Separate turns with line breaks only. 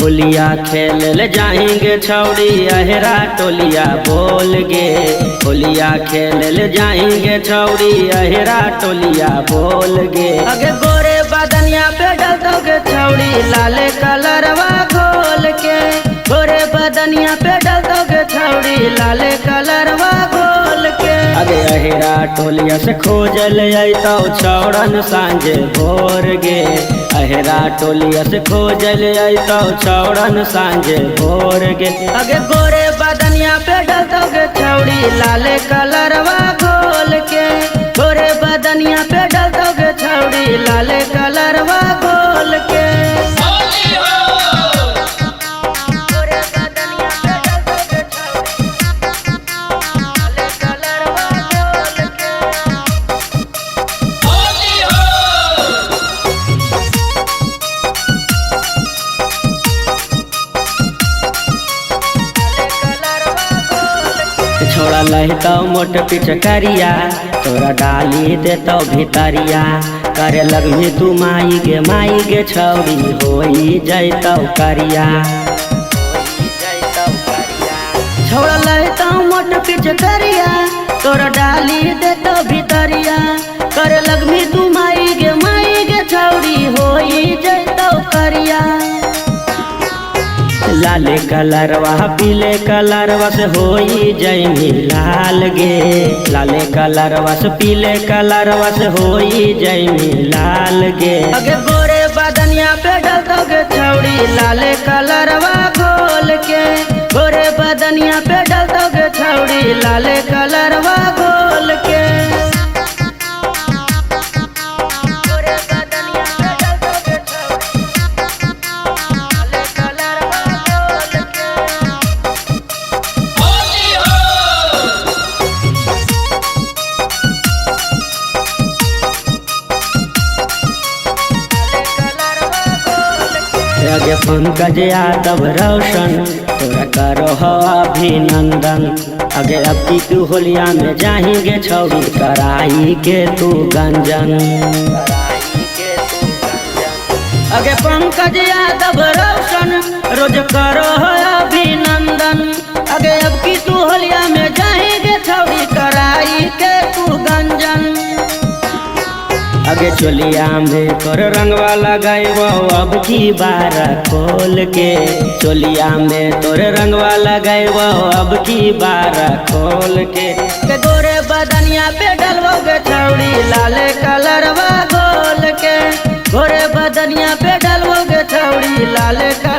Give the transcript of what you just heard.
होलिया खेल ले जाएंगे छौड़ी अहरा टोलिया बोल गे। होलिया खेल ले जाएंगे छौड़ी अहरा टोलिया बोल गे। अगे गोरे बदनिया पे डाल दोगे छौड़ी लाले कलरवा घोल के। गोरे बदनिया पे डाल दोगे छौड़ी लाले कलरवा घोल के। अगे अहरा टोलिया से खोजल अतो छौड़न सांझे भोर गे। अहरा टोलिया से खोजल अतो छौड़न सांझे भोर गे। अगे गोरे बदनिया पे डाल दोगे छौड़ी लाले कलरवा घोल के। गोरे बदनिया पे डाल दोगे छौड़ी लाले कलरवा घोल के। छोड़ा लहतो मोट पिचकरिया तोरा डाली देतो भितरिया। करे लगमी तू माई गे छौड़ी होई जैतो करिया। छोड़ा लहतो मोट पिचकरिया तोरा डाली देतो भितरिया। करे लगमी तू माई गे छौड़ी होई जैतो करिया। लाले कलरवा पीले कलरवा से होई जैमी लाल गे। लाले कलरवा से पीले कलरवा से होई जैमी लाल गे। अगे गोरे बदनिया पे डाल दोगे छौड़ी लाले कलरवा घोल के। गोरे बदनिया पे डाल दोगे छौड़ी लाले कलरवा घोल के। अगे पंकज यादव रोशन तोरा करो हो अभिनंदन। अगे अब की तू होलिया में जाएंगे छौड़ी कराई के तू गंजन। अगे पंकज यादव रोशन रोज करो हो अभिनंदन। अगे अब की तू होलिया में जाएंगे छौड़ी कराई के तू गंजन। अगे चोलिया में तोर रंगवा लगाइबो अब की बार खोल के। चोलिया में तोर रंगवा लगाइबो अब की बार खोल के। गोरे बदनिया पे डलबोगे छौड़ी लाले कलरवा घोल के। गोरे बदनिया पे डलबोगे छौड़ी लाले कलर।